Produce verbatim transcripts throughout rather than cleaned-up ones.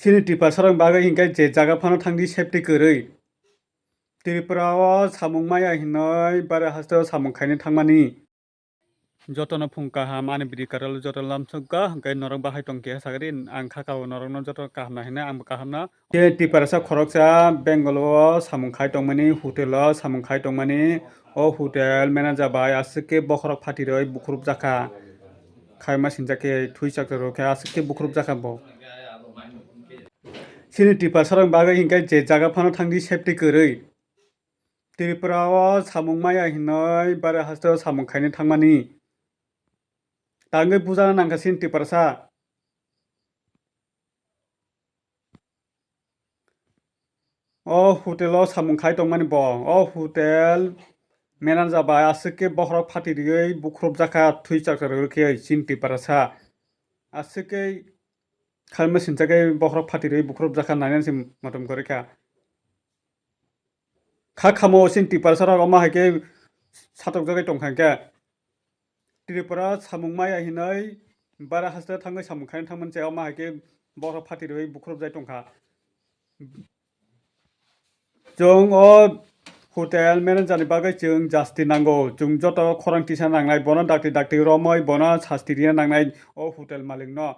Chini Tiprasarokni bagwi hinkhe je jaga phano thangdi safety kwrwi. Tripura o samung maya hinwi bare haste o samung khaina thangmani. Jotono phung kaham, ani bidi kwrwlo joto lamsokgo, hwnkhe norok bahai tongkhe sakhe di, ang kha kao norokno joto kaham nai hwnwi, angbo kaham no. Khe Tiprasa khoroksa Bengal o samung khai tongmani, hotel o samung khai tongmani, o hotel manager bai aswk khe bokhorok phatirwi bukhurupjakha. Khaima sinjakhe thwi chakcharo khe aswk khe bukhurupjakha bo. Chini Tiprasarokni bagwi hinkhe je jaga phano thangdi safety kwrwi. Tripura o samung maya hinwi bare haste o samung khaina thangmani. Tangwi bujana nangkha chini Tiprasa. O hotel o samung khai tongmani bo. O hotel manager bai aswk khe bokhorok phatirwi bukhurupjakha thwi chakcharo khe chini Tiprasa. Aswk khe khaima sinjakhe bokhorok phatirwi bukhurupjakha nainani se motom kwrwikha. Kha khamo chini Tiprasarok omo hai khe satokjagwi tongkha hinkhe. Tripura samung maya hinwi bara haste thangwi samung khaina thangmani chai omo hai khe bokhorok phatirwi bukhurupjai tongkha. Chwng o hotel manager ni bagwi chwng justice nango. Chwng joto khorang tisa nangnai, bono dakti dakti romwi bono sasti rina nangnai o hotel malik no.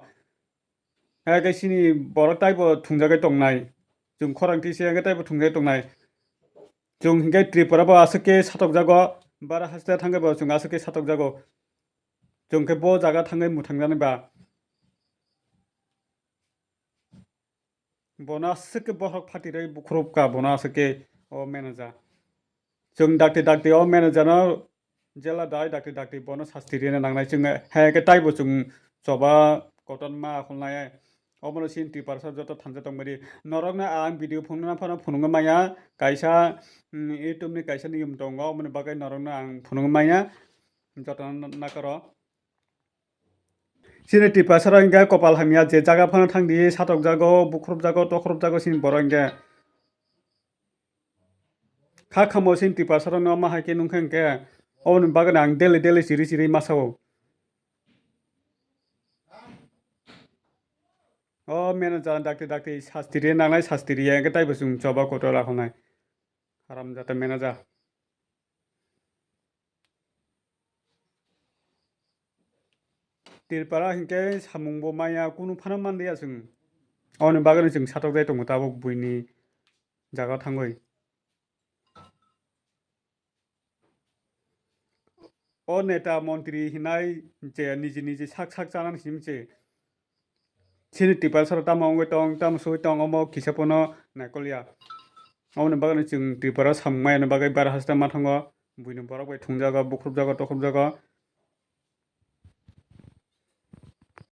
Hai khe chini borok taibo thungjagwi tongnai. Chwng khorang tisa hinkhe taibo thungjagwi tongnai. Chwng hinkhe Tripura bo aswk khe satokjago, bara haste thangkhe bo chwng aswk khe satokjago. Chwng khe bo jaga thangwi mwthangjaknai ba. Bono aswk khe bohrok phatirwi bukhurupkha, bono aswk khe o manager. Chwng dakti dakti o manager no jela dai dakti dakti bono sasti rina nangnai. Chwng hai khe taibo chwng choba kotorma akhulnai. Obono chini Tiprasa joto thansa tongmani. Norokno ang video phunukna phano phunukgwi manya. Kaisa, mm, YouTube ni kaisa niyom tongo, oboni bagwi norokno ang phunukgwi manya. Jotono nakaro. Chini Tiprasarok hinkhe kopal hamya, je jaga phano thangdi satokjago, bukhurupjago, tokhurupjago chini borok hinkhe. Kha khamo chini Tiprasarokno omo hai khe nungkha hinkhe, oboni bagwi ang daily daily chiri chiri masao. O manager dakti dakti sasti rina nangnai, sasti riya hinkhe taibo chwng choba kotor akhulnai. Haramjada manager. Tripura hinkhe samungbo maya, kunu phano manliya chwng. Aboni bagwino chwng satokjai tongo tabuk buini jaga thangwi. O neta montri hinai je niji niji sak sak chanani simi se. Chini Tiprasarok tamo wngwi tong, tamo swi tong, omo kisa phano naikolya. Oboni bagwino chwng Tripura samung mayani bagwi bara haste ma thango. Buini borok bai thungjago, bukhurupjago, tokhurupjago.